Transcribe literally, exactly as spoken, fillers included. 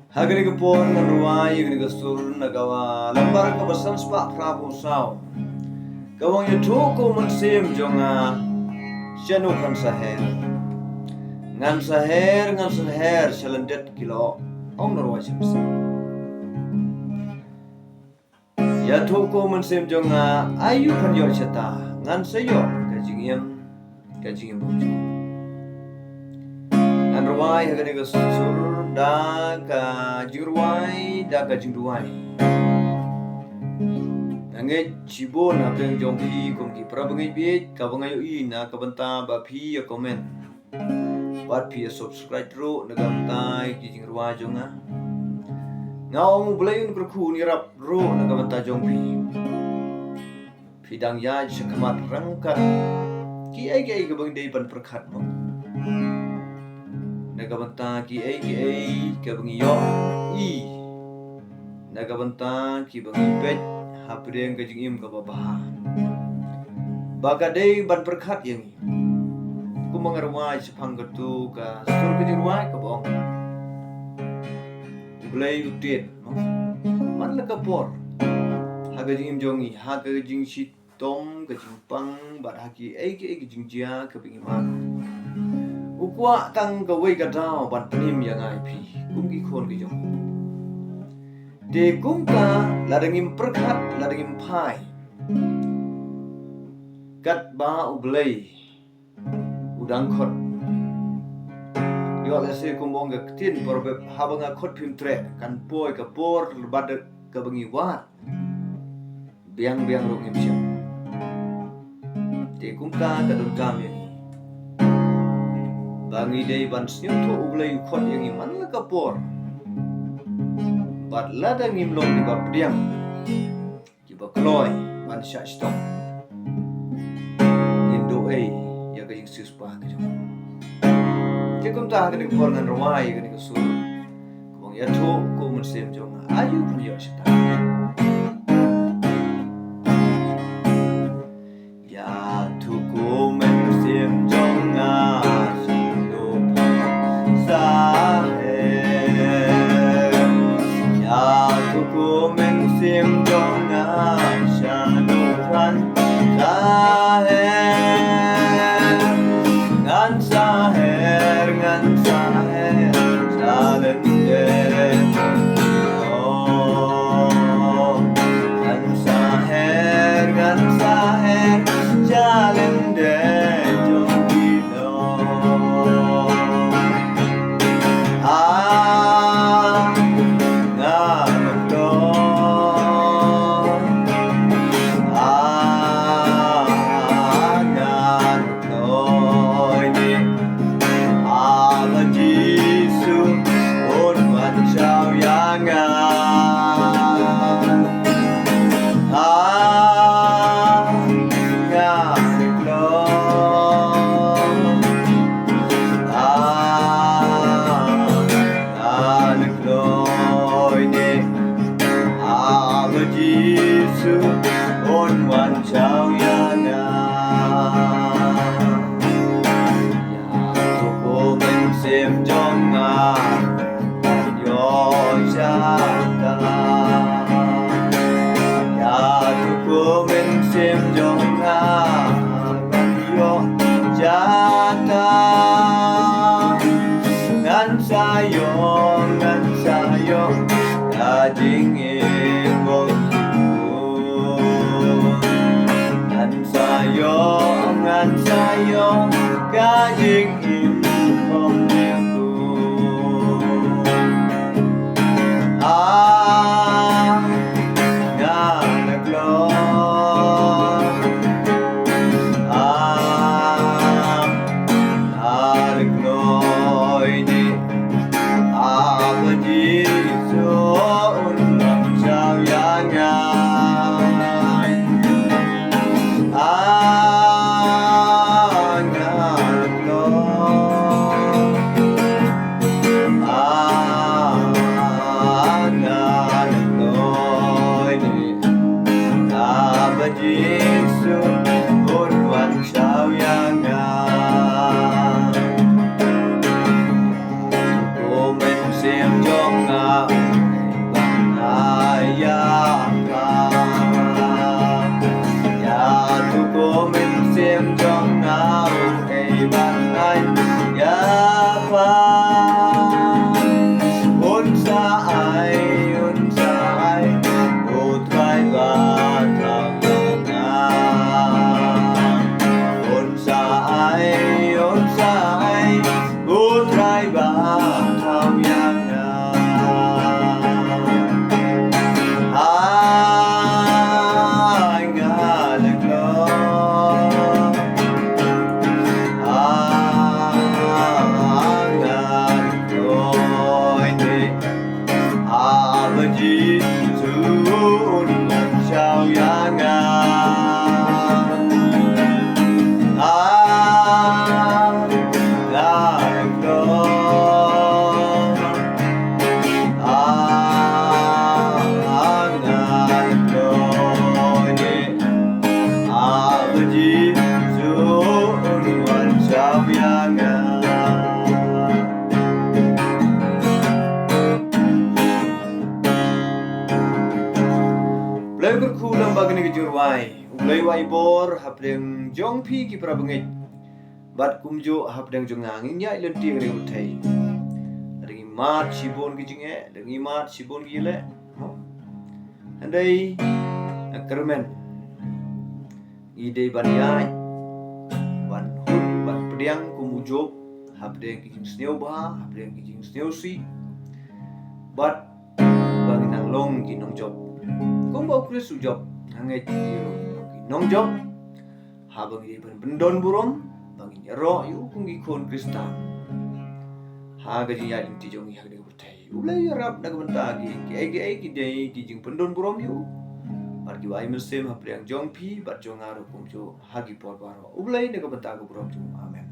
Ha kane ka por ngan rwai ïa kane ka sur na ka wa lambar ka ba san spah phra phew saw. Ka ong ïathuh ko u mynsiem jong nga, shano phan sa her. Ngan sa her, ngan sa her sha lyndet ki lyoh. Ong na rwai sha mynsiem. Ïathuh ko u mynsiem jong nga, aïu phan ïoh shata, ngan sa ïoh ka jingim, ka jingim bymjukut. Ngan rwai ha kane ka sur da ka jingrwai, da ka jingduwai. Nga ngeit shibun hapdeng jong phi kum ki para bangeit bieit, ka ba nga ïohi na ka bynta ba phi ïa comment. Bad phi ïa subscribe ruh na ka bynta ki jingrwai jong nga. Nga ong U Blei un kyrkhu un ïarap ruh na ka bynta jong phi. Phi dang ïaid sha khmat ryngkat kiei kiei ka ba ngi dei ban pyrkhat mo. Na ka bynta kiei kiei ka ba ngi ïohi. Na ka bynta ki ba ngi peit hapdeng ka jingim ka ba bha. Ba ka dei ban pyrkhat ïa ngi. Kumba nga rwai shaphang katu ka sur ka jingrwai ka ba ong. U Blei u tied, no? Man la ka por. Ha ka jingim jong ngi, ha ka jingshitom, ka jingpang, bad ha kiei kiei ka jingjia ka ba ngi mad. U kwah tang kawei ka daw ban pynim ïa nga ïa phi, kum ki khun ki jong u. Te kumta, lada ngim pyrkhat, lada ngim phai. Katba U Blei u dang khot. Ïoh lehse kum ong ka ktien Proverb, haba nga khot phim treh, kan poi ka por bad ka ba ngi wad. Biang biang ruh ngim shem. Te kumta ka donkam ïa ngi. Ba ngi dei ban sngewthuh U Blei u khot ïa ngi man la ka por. Bad lada ngim long ki ba pdiang. Ki ba kloi ban shah shitom. Ngin duh ei ïa ka jingsiewspah ka jong. Te kumta ha kane ka por ngan rwai ïa kane ka sur. Ka ong ïathuh ko u mynsiem jong nga, aïu phan ïoh shata. Ïathuh ko u mynsiem jong nga, shano phan sa her. Ïathuh ko u mynsiem jong nga, shano phan sa her. Ngan sa her, ngan sa her, sha lyndet jong ki lyoh. Ngan sa her, ngan sa her, sha lyndet jong ki lyoh. Ah, ngan kloi. Ah, ngan kloi ne. Ah, ba Jisu un wan shaw ïa nga. Ah, ngan kloi. Ah, ngan kloi ne. Ah, ba Jisu un wan shaw ïa nga. Ïathuh ko u mynsiem jong nga, ïoh shata. Ïathuh ko u mynsiem jong nga, ïoh shata. Ngan sa ïoh, ngan sa ïoh ka jingim bymjukut. Ngan sa ïoh, ngan sa ïoh ka jingim bymjukut. Ah, ngan kloi. Ah, ngan kloi ne. Ah, ba Jisu un wan shaw ïa nga. Ah, ngan kloi. Ïai bor hapdeng jong phi ki para bangeit. Bad kumjuh hapdeng jong nga ngin ïaid lynti ha kane ka pyrthei. Lada ngi mad shibun ki jingeh, lada ngi mad shibun ki jingeh. Hynrei nga kyrmen ngi dei ban ïaid, ban hun, ban pdiang kum u Job hapdeng ki jingsngewbha, hapdeng ki jingsngewsih. Bad ba ngin nang long ki nongjop. Kumba u Khrist u jop, nga ngeit ngi ruh ki nongjop. Haba ngi dei ban pyndon burom, ba ngin ïaroh ïa u kum ki khun Khristan ha ka jingïaid lynti jong ngi ha kane ka pyrthei. U Blei u ïarap na ka bynta ki, kiei kiei ki dei ki jingpyndon burom ïa u. Bad ki bai mynsiem hapdeng jong phi bad jong nga ruh kumjuh ha ki por baroh. U Blei na ka bynta ka burom jong u. Amen.